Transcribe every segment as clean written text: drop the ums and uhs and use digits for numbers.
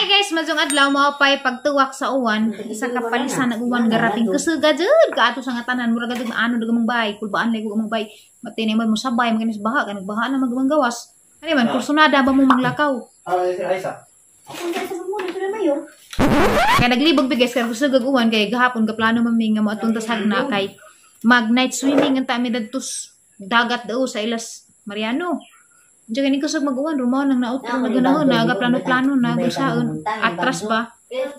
Hi guys, mazong adlaw mao pay pagtuwak sa uwan, isa ka palisan nag uwan garaping kusuga jud kaato sa nga tanan mura gud maano dug among bay, kulbaan lay among bay. Matinay mo sabay maginis baha kanang baha na maggawas. Ani man kursunada ba mo manglakaw? Kaya naglibog bi guys kay kusugag uwan kay gahapon gaplano man mi nga moadtong tas hagna kay mag night swimming ang ta mi dadtos dagat daw sa Ilas Mariano. Diyan gani kusog mag-uwan, rumaw nang nautro na ganahon, naga plano-plano na gusaon, atras ba? Tiyo,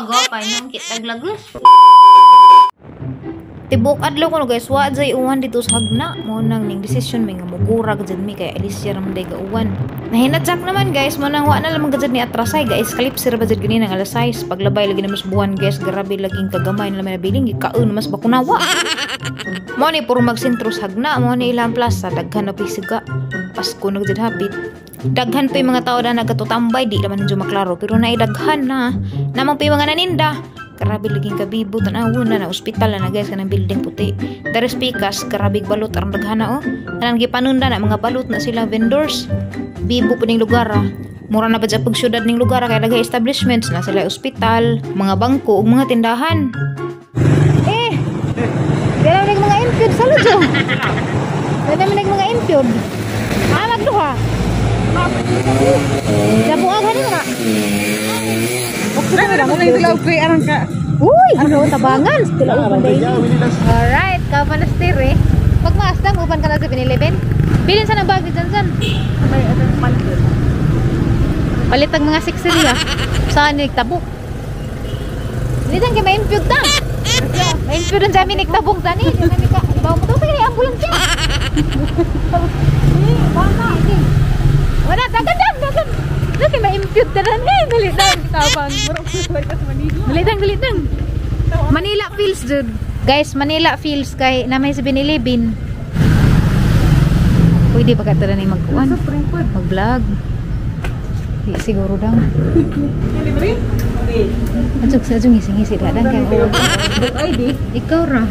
go, painong kitag lagos. Tibok adlaw ko no guys, wa jay uwan dito sa hagna. Mo nang ning desisyon may nga mugura gud mi kay Alicia ra man day gauwan. Nahinadjak naman guys, mo nang wa na lamang gud ni atrasay guys, kalipsir ba jud gani nang alas 6. Paglabay lagi na mas buwan guys, grabe laging kagamay na lamay nabiling gikaon mas bakunawa. Mo ni puro magsentro sa hagna, mo ni ilang plaza daghan na pisiga. Pasko na gud hapit. Daghan pa yung mga tao na nagatutambay, di naman medyo maklaro pero naidaghan na. Namang pa yung mga naninda. Grabe laging kabibo tan-awon na na ospital na guys kanang building puti. Dares pikas grabe balot aron daghana oh. Kanang gipanunda na mga balot na sila vendors. Bibo po ning lugar ah. Mura na ba dyan pag syudad ning lugar ah, kaya daghay establishments na sila ospital, mga bangko ug mga tindahan. Eh. Ganaw ning mga infield sa lujo. Ganaw ning mga infield. Ah magduha. Jabuag hani na. Uy, ano tabangan? Alright, ka monastery. Pagmaasdang upan ka na sa 7-Eleven. Bilin sa nang bag ni Janjan. Palitag mga 6 siya. Saan ni tabok? Hindi dyan kay ma-impute ta. Ma-impute dun sa amin nagtabok dani. Di namin ka. Ibaw mo to kay ambulansya. Wala dagan dagan. Dali ma-impute na rin eh. Dali dang. Tabang. Dali dang, dali dang. Manila feels dude. Guys, Manila feels kay na may 7-Eleven. Pwede ba ka tara na magkuan? Mag-vlog. Di siguro dang. Adjog sa adjog ngisi-ngisi da dang kay. Ikaw ra.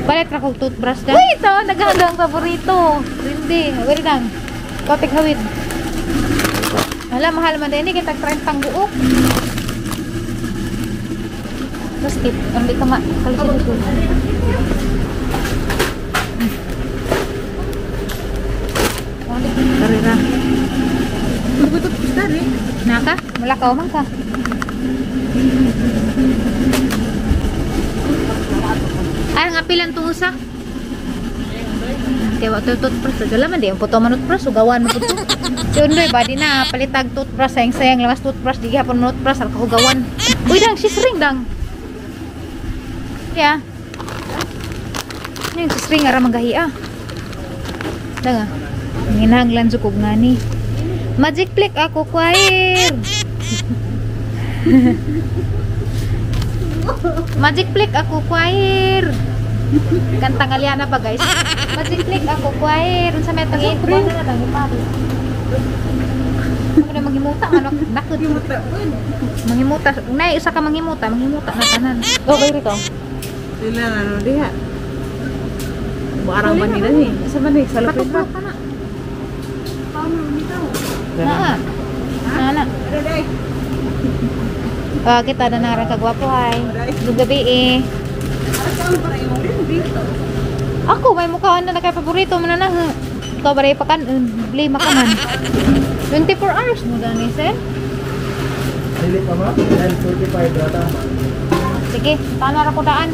Palit ra kog toothbrush dang. Uy, ito naghagang paborito. Hindi, wait dang. Kotik hawid. Hala, mahal man din eh. Kitag 30 buok. Basket. Ang di ka ma... Kalisin ito. Karira. Naka? Mulakaw man ka. Ay, ang apilan itong usa. Kaya wato toothbrush. Dala man di. Ang puto man toothbrush. Ugawan mo puto. Si Undoy ba? Di na palitag toothbrush. Sayang-sayang lamas toothbrush. Di gihapon mo toothbrush. Ang kahugawan. Uy dang! Sisring dang! Ya. Ano yung sisring? Ara manggahi ah. Dang ah. Nginahanglan sukog nga ni. Magic flick ako choir. Magic flick ako choir. Kantang Aliana ba guys? Magic click ako choir. Unsa may tang ipon na lang ipari. Ako na manghimuta ano nakod. Manghimuta. Nay usa ka manghimuta, manghimuta na tanan. Oh, kay rito. Dili na ano diha. Buarang man nila ni. Asa man ni sa lupit ba? Na. Na na. Ah, kita na narang kagwapo hay. Gabi eh. Ako may mukha na kay paborito mo na na. Ikaw ba rin pakan blame ka man. 24 hours mo dani sir. Dili pa ma? 9:45 ra tama. Sige, tanaw ra ko daan.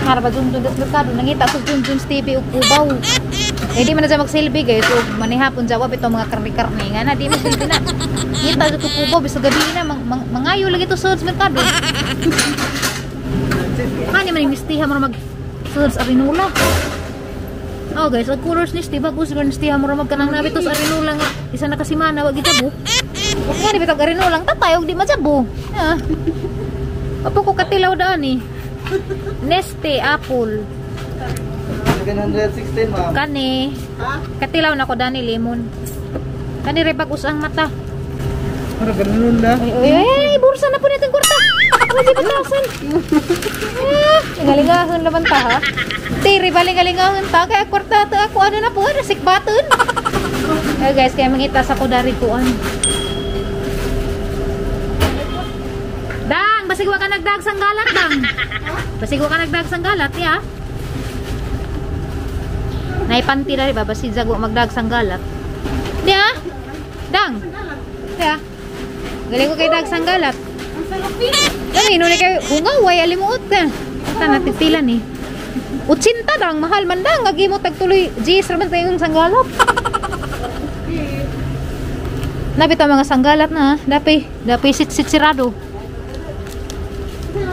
Para ba dun dun merkado nangita sa dun dun TV ug kubaw. Eh di man na magsilbi guys. So manihapon jawa bitaw mga karne-karne nga na di mo silbi na. Ngita jud kubaw bisag gabi na mangayo lagi to sa merkado. Hani man mistiha mo mag sa Arinula. Oh guys, ang colors ni Steve bago siguro ni Steve mo mag kanang nabi to sa Arinula nga isa na kasimana wa gijabo. Wa nga ni bitag Arinula tatay og di majabo. Ah. Apo ko katilaw daan eh. Neste apple. 716 ma'am. Kani. Katilaw na ko dani lemon. Kani re bag ang mata. Para ganun na. Ay, ay, ay, bursa na po nitong kwarta. Wala batasan. Eh, lingalingahon naman ta ha. Tiri ba lingalingahon ta kaya kwarta ta ako ano na po, ano sikbaton. Ay guys, kaya mangita sa ko dari kuan. Dang, basig wa ka nagdag sanggalat dang. Basig wa ka nagdag sanggalat ya. Naipanti dari ba basig jagwa magdag sanggalat. Di ah? Dang. Di ah. Galing ko kay dag sanggalat. Ang salupin. Dami nuli kay hungaw way alimuot ka. Ta natitilan eh. 80 dang mahal man dang agi mo tagtuloy G's ra man tayong sanggalat. Napita mga sanggalat na, dapi dapi sit-sit sirado.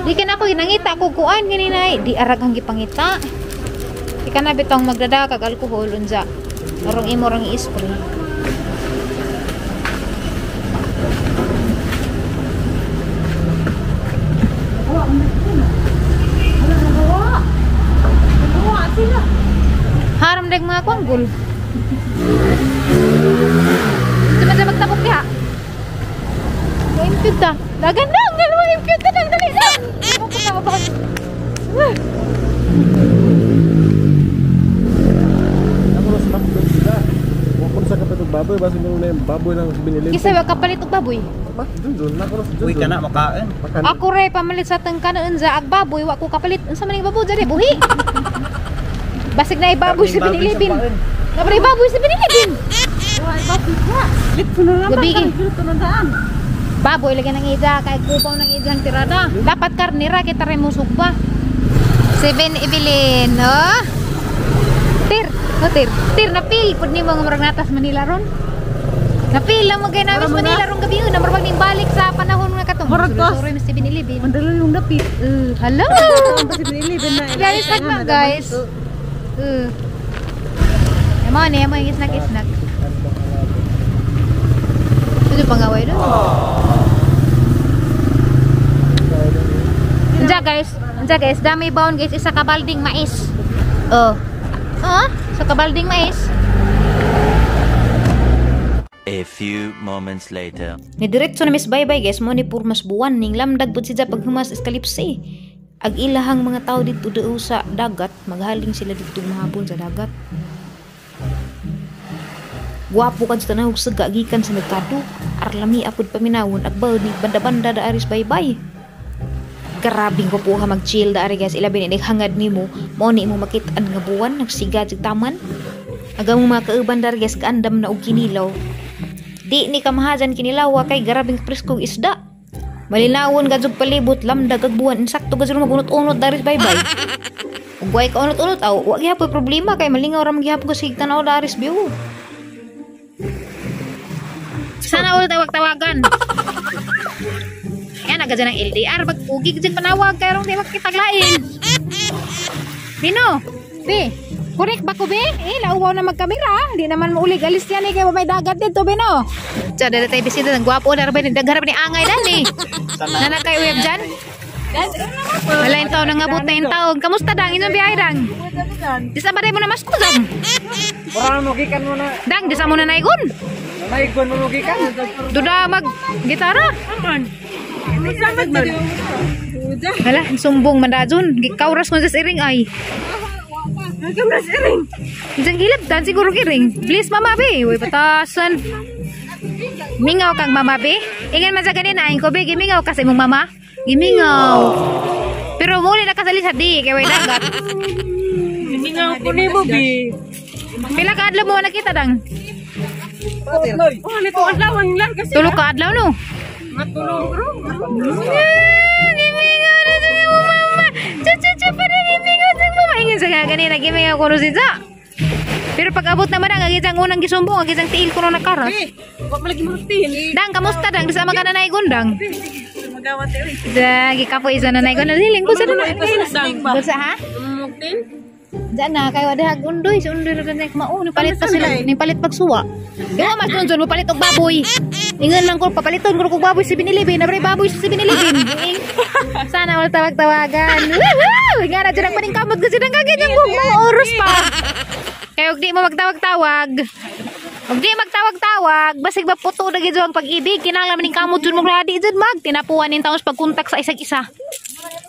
Di ka na ako nangita ko kuan ganina di arag ang gipangita. Di ka na bitong magdada kag alkohol unja. Arong imo rang i-spray. Haram deg mga kwanggol. Sumada magtabok diha. Impute ta. Dagan na, ang dalawa impute ta dang dali na. Ako sa McDo sila. Wa sa kapatid baboy, basta meron na yung baboy lang binili. Kisa wa kapalit og baboy. McDo doon, ako sa Uy ka na makain. Ako re pamalit sa tangkanon unsa ag baboy wa ko kapalit. Unsa man ning baboy diri buhi. Basig na ibaboy sa binilibin. Napre baboy sa binilibin. Gabi. Baboy lagi ng ida kay kubaw ng idang tirada. Dapat karne ra kita re musog ba. 7 Evelyn, oh. Tir, oh tir. Tir na pil pud nimo nga murag natas Manila ron. Napil lang mo kay namis Manila rong gabi na murag ning balik sa panahon nga katong. Sorry, Miss 7-Eleven. Mandalo yung dapit. Hello. Guys, na guys. Emo ni emo yung snack-snack. Ito pangaway doon. Unja guys, dami baon guys, isa ka balding mais. Oh. Oh, isa ka balding mais. A few moments later. Ni diretso na miss bye-bye guys, mo ni purmas buwan ning lamdag pud siya paghumas eskalipse. Ag ilahang mga tao dito dao sa dagat, maghaling sila dito mahapon sa dagat. Gwapo kad sa tanawg sa gikan sa merkado. Arlami apod paminawon ag baod ni banda-banda da aris bye-bye. Grabing gwapo ha mag-chill da ari guys, ilabi ni hangad nimo, mao ni imo makit-an nga buwan nagsiga sig taman. Ag among mga kauban da guys gaandam na og kinilaw. Di ni kamahajan kinilaw kay grabing preskong isda. Malinawon gajud palibot lamdag ag buwan insakto gajud magunot-unot daris bye-bye. Ug way ka unot-unot aw wa gyapon problema kay malingaw ra man gyapon ka sig tan-aw daris view. Sana ulit tawag-tawagan. Yan agad dyan ang LDR magpugig dyan panawag kay rong di makitaglain. Bino, be, correct ba ko be? Eh, lauwaw na magkamera. Di naman maulig alis yan eh kaya may dagat dito bino. Diyan, dala tayo bisita ng gwapo. Darabay, nagdagharap ni Angay dali. Nana kay uyab dyan? Wala yung taon, nangabot na yung taon. Kamusta dang? Inyong biyahe dang? Di sa baday mo na mas ko dang. Dang, di sa mo na naigon. Naigon mo gikan. Duda mag gitara. Hala, sumbong mandajon. Gikauras mo sa iring ay. Diyan gilab dan siguro iring. Please mama be. Uy patasan. Mingaw kang mama be. Ingan man sa ganina aing ko be gimingaw kasi imong mama. Gimingaw. Pero muli na kasali sa di kay way dagat. Gimingaw ko nimo be. Pila ka adlaw mo nakita dang? Oh, nito adlaw ang lang kasi. Tulo ka adlaw no. Matulog ro. Gimingaw na sa imong mama. Chu pa gimingaw sa mama. Ingan sa ganina gimingaw ko ro siya. Pero pag abot naman ang agisang unang gisumbong, agisang tiil ko na nakaras. Wa malagi mo tiil. Dang, kamusta dang? Di sa mga nanay gundang. Magawat eh. Da, gikapoy isa nanay gundang. Hiling ko sa nanay. Bulsa ha? Muktin. Diyan na, kayo ada undoy. Si undoy na ganyan kumao. Nipalit pa sila. Nipalit pagsuwa. Gawa mas doon mo palit og baboy. Ingan lang ko, papaliton ko kung baboy si Binilibin. Nabre baboy si Binilibin. Sana wala tawag-tawagan. Woohoo! Nga na dyan ang paningkamot kasi nang kaganyan ko. Mga oras pa. Kaya huwag di mo magtawag-tawag. Huwag di magtawag-tawag. Basig ba puto na gito ang pag-ibig. Kinahanglan maning kamot dyan mong radi dyan mag. Tinapuan yung taos pagkontak sa isang isa.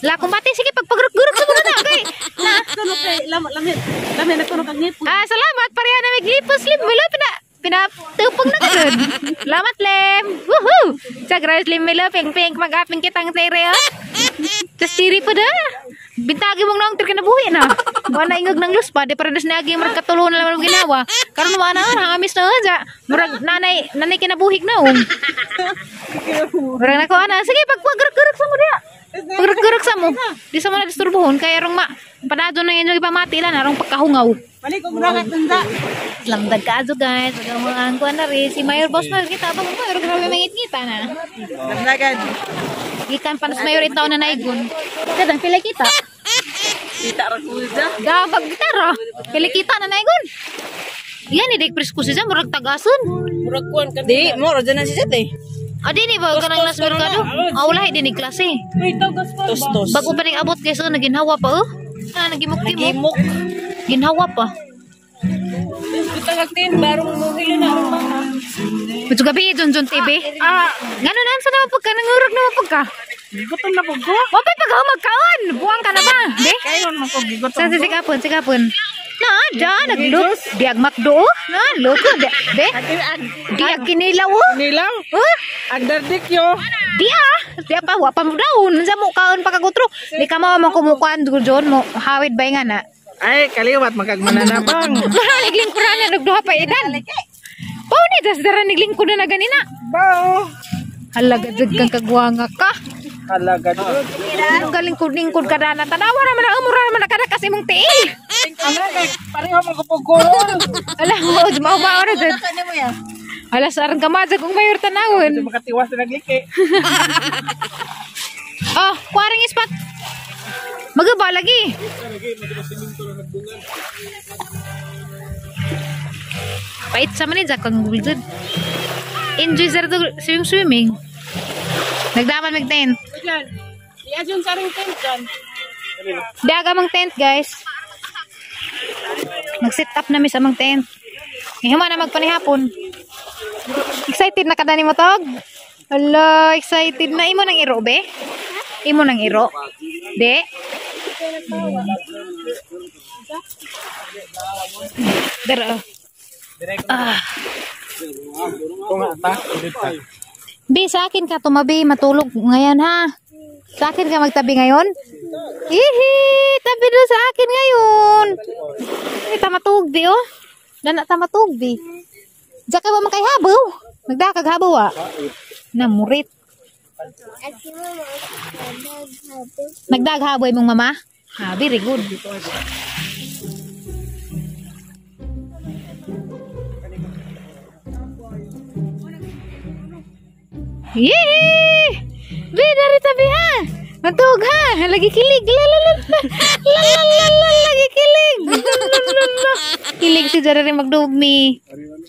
La kumbati sige pagpaguruk-guruk sa mga na. Okay. Na. Ah, salamat pareha na maglipos lip. Wala pina. Pinatupong na ka dun. Salamat, Lem. Woohoo! Sa grabe, Lem, milo. Pink-pink. Mag-aping kitang tere, oh. Tapos tiri pa da. Bintagi mong naong tir kinabuhi na. Wala ingog ng lus pa. Di para das nagi murag katulo na lang ginawa. Karon wala na hangamis na ja. Murag nanay nanay kinabuhig na um. Murag nako ana. Sige pagpagurag-gurag sa mo diha. Pagurag-gurag sa mo. Di sa mo na disturbohon kay arong ma panadto na inyo ipamati lang arong pagkahungaw. Balik og rakat nanda. Lamdag ka guys. Pagkamuang ko na rin. Si Mayor Boss Mayor kita. Abang Mayor, grabe mangit-ngita na. Lamdagan. Gikan pa nas Mayor itaw na naigon. Kadang pila kita. Kita ra ko dyan. Gabag gitara. Pila kita na naigon. Yan, idik presko siya. Murag tagason. Murag kuan ka. Di, mo ra dyan na siya eh. Ah, di ni ba? Kanang nas merkado? Ah, wala, di ni klase. Tos-tos. Bago pa ning abot guys, oh, naginhawa pa, oh. Ah, nagimok-gimok. Gimok. Ginhawa pa. Medyo gabi, John John TV. Ah, Ngano na, sa naman pagka, nangurag naman pagka. gigutom na pug ko. Wapay pagka magkaon! Buwang ka na ba? Be? Kayon man ko gigutom. Sa sikapon, sikapon. Na, da, nagluk. Diag makdo, oh. Na, loko. Be? Diag kinilaw, oh. Nilaw. Oh, Agdardik yo. di ah. Di pa, wa pa mo daon. Sa mo kaon pagkagutro. Di ka mo kumukuan, John mo. Hawid ba nga na? Ay, kaliwat magkagmananabang. Mura naglingkuran na nagduha pa idan. Pao ni das dara naglingkod na ganina. Bao. Halaga jud kang kagwanga ka. Halaga jud. Anong galing lingkod ka na tanawa naman na umura naman na kada kasi imong tiil. Ano kay pareho man ko pugkuron. Ala mo mao na jud. Ala sa aran ka ma kung mayor tanawon. Makatiwas na nagliki. Oh, kuwaring ispat. Magaba lagi. Pait sa man ni Jack ang Google jud. Enjoy sir to swim swimming. Nagdaman mag tent. Diyan. Iadyon sa ring tent dyan. Daga mang tent, guys. Nag-set up na mi sa amang tent. Ihuma na magpanihapon. Excited na kada nimo tog? Hala, excited na imo nang iro be? Imo nang iro? De? Dara. Ah. Bi, sa akin ka tumabi, matulog ngayon ha. Sa akin ka magtabi ngayon? Ihi, tabi doon sa akin ngayon. Ay, tamatug di oh. Dana tamatug di. Diyan ka ba makaihabaw? Nagdakag habaw ah. Namurit. Nagdaghaboy mong mama? Ah, very good. Yee! Be, dari tabi ha! Matug ha! Lagi kilig! La la la la! La la la la! Lagi kilig! La la la la! Kilig si Jara rin magdug mi.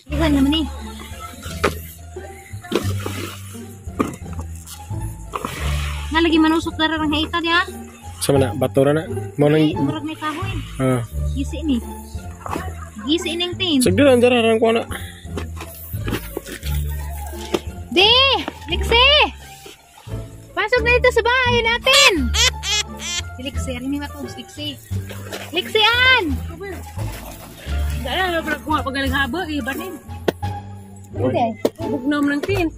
Iwan naman eh. Nga lagi manusok dara ng haita niya. Sama na, bato na na. Mo nang Ay, murag may kahoy. ah. Gisi ni. Gisi ning tin. Sagdi lang dara rang ko na. Di! Liksi! Pasok na dito sa bahay natin! Si Liksi, alam mo matug, Liksi. Lixian! Dala na pala kuha pagaling haba eh banin. Hindi. Bugnom ng tin.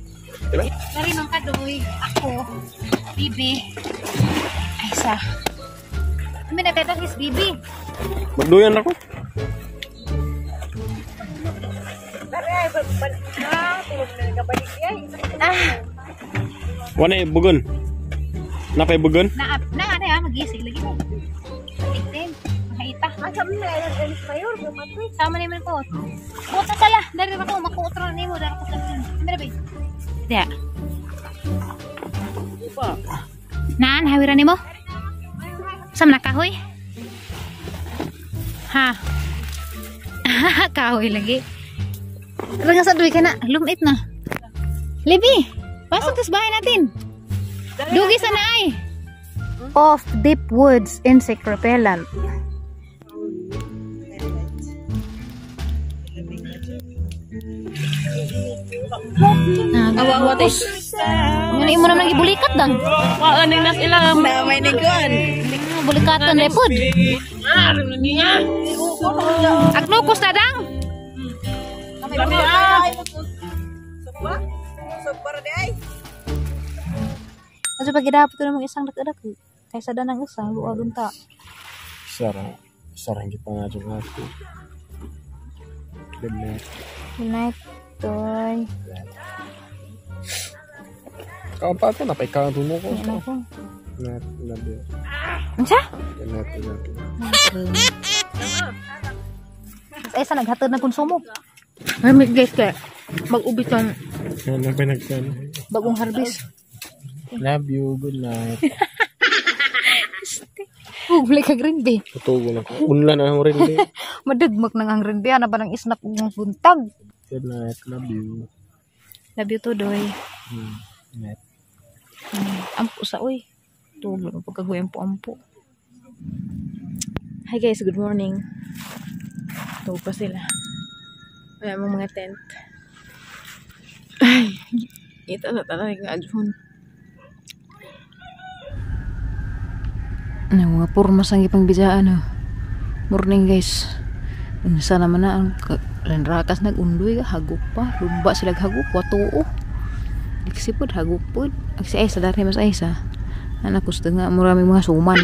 Dari nung kadoy, ako, Bibi, ay sa. Kami nagkatang is Bibi. Magduyan ako. Ah, Wala eh, bugon. Napay bugon? na, na, ano ya, mag-isi lagi mo. Tigtin, makaita. Sama naman ko. Buta sala, dari ako, makuutro na nimo, dari ko sa Mira ba? Diya. Naan, hawiran nimo? Sama na kahoy? Ha? Kahoy lagi. Ranga sa duwi ka na, lumit na. Libby, pasok sa bahay natin. Dugi sa naay. Off deep woods insect repellent. Awa awa. Ano imo naman gibulikat dang? Wa aning nas ilam. Na may nikuan. Bulikatan repod. Ah, ano niya? Agnukos na dang. Kami ah. Kasi pag gidapot ko namang isang dako-dako. Kaysa danang usa, luag unta. Sara. Sara hindi pa nga dyan ako. Good night. Good night, Toy. Kaon pa ako, napay kaon mo ko. Yan ako. Night, love you. Unsa? Good night, love you. Ay, sa naghatod na konsumo. Ay, guys, kaya mag-ubit ang Ano pa nagsan? bagong harvest. Love you, good night. Ug, ka green bay. Tutugo na ko. Unlan na ako rin di. Madagmak nang ang green bay. Ano ba ng isnak ng buntag? Good night, love you. Love you too, Doy. Night. Ampo sa uy. Tulo na pagkagoy ampo-ampo. Hi guys, good morning. Tulo pa sila. Wala mong mga tent. Ay, ito na talaga nga adjun. Ano, mga pormas ang ipang bidaan, oh. Morning guys. Unsa naman na ang lanrakas nag-undoy ka, hagok pa. Lumba sila hagok, watuo. Diksi pod, hagok pod. Ang si Aisa, dari mas Aisa. Anak gusto nga, marami mga suman.